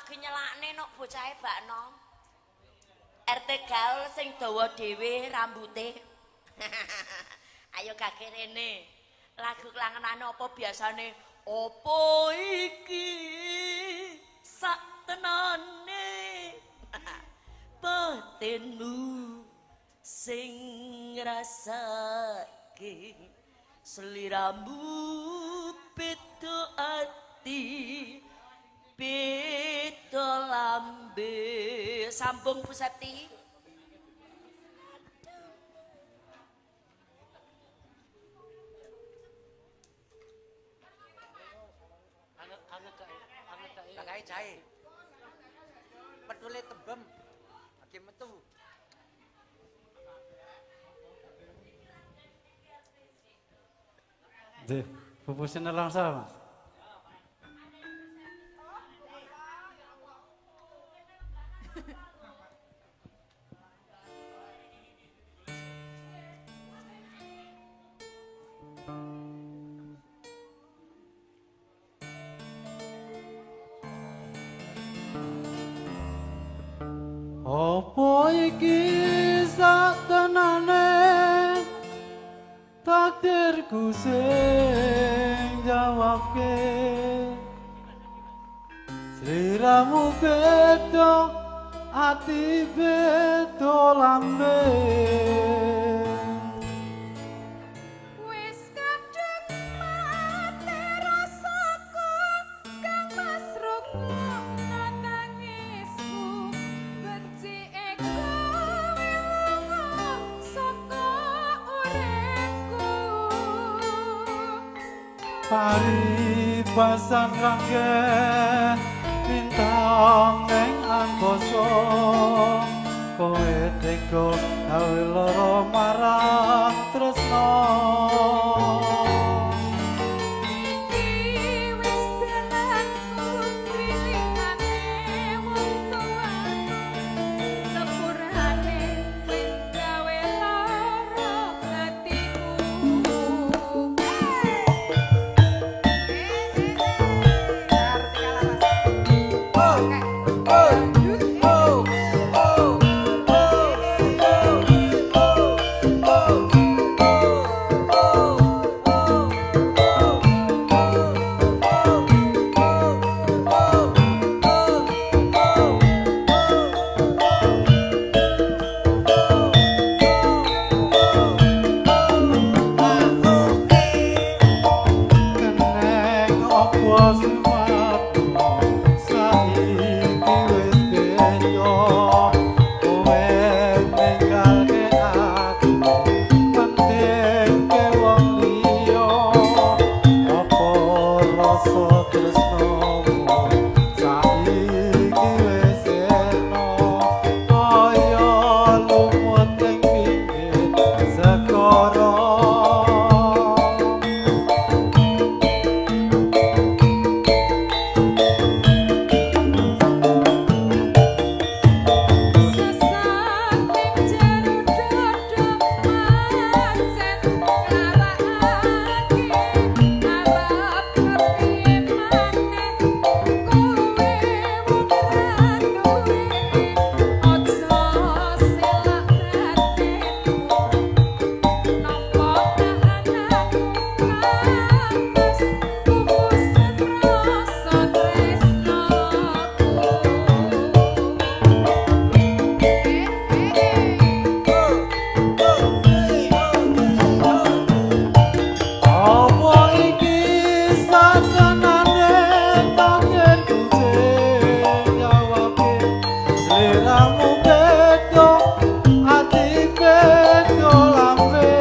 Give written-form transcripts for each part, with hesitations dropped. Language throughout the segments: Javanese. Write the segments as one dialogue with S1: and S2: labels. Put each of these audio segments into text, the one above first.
S1: lagi nyelakne nok bocahe Bakno. RT gaul sing dawa dhewe rambute. Ayo kake rene. Lagu klangenane apa biasane? Opo iki sak tenane batinmu sing ngrasake sliramu beda ati beda lambe. Sambung Bu Septi.
S2: Tanggae jahe. Petule tembem. Lagi metu.
S3: Nggih, pupuse nelongso, Mas. Apa iki sak tenane takdirku sing jawabke, sliramu beda ati beda lambe.
S4: Wis kadung mate rasaku kang Mas rungokno tangisku, becike kowe lunga saka uripku.
S3: Paribasan rangke bintang ning angkasa, kowe tega gawe lara marang tresna.
S4: Iki wis dalanku pilihane wong tuaku, sepurane wis gawe lara atiku.
S3: Keneng apa sifatmu saiki wis beda, kowe ninggalke aku pentingke wong liya. Apa rasa tresnamu saiki wis eno kaya lumut ing pinggir segara.
S4: Sesak ning jero dada pancen nglarakake, arep kepiye maneh kowe wong ra duwe. Aja selak batinmu nampa kahananku kang Mas kukuset rasa tresnaku.
S3: Apa iki satenane takdirku sing jawabke, sliramu beda ati beda lambe.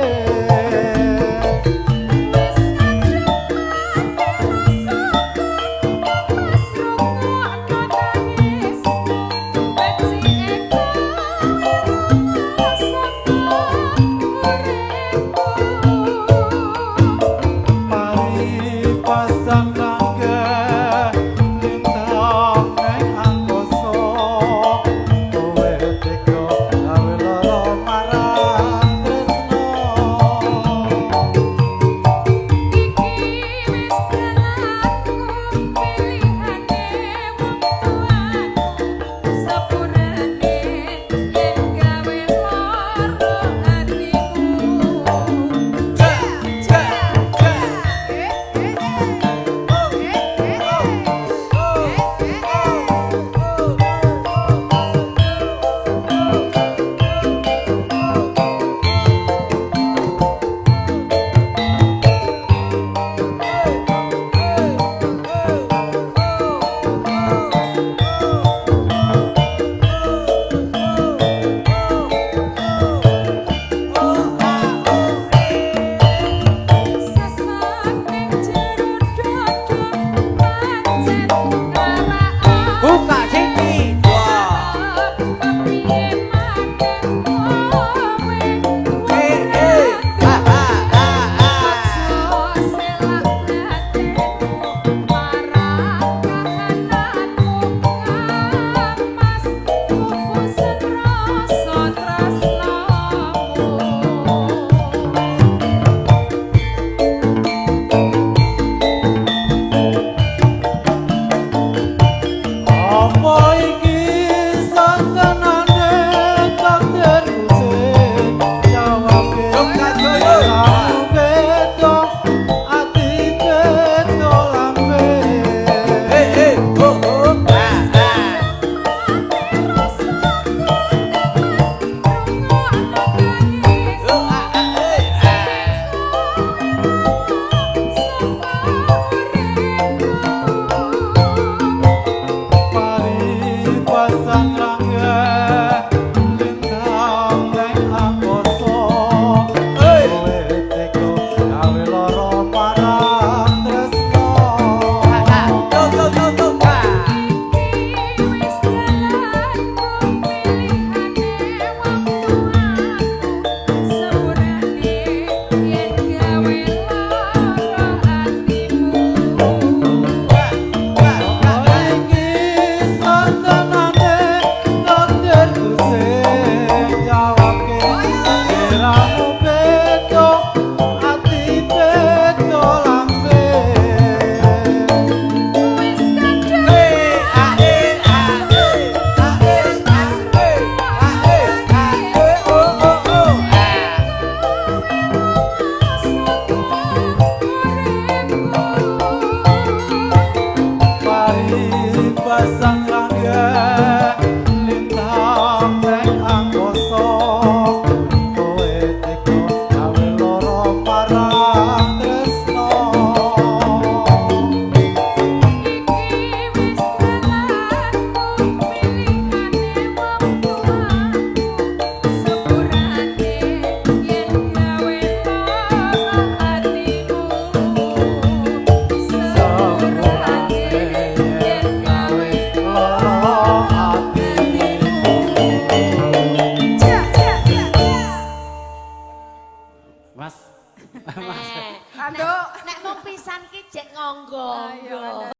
S4: Wis kadung mate rasaku kang Mas rungokno tangisku, becike kowe lunga saka uripku.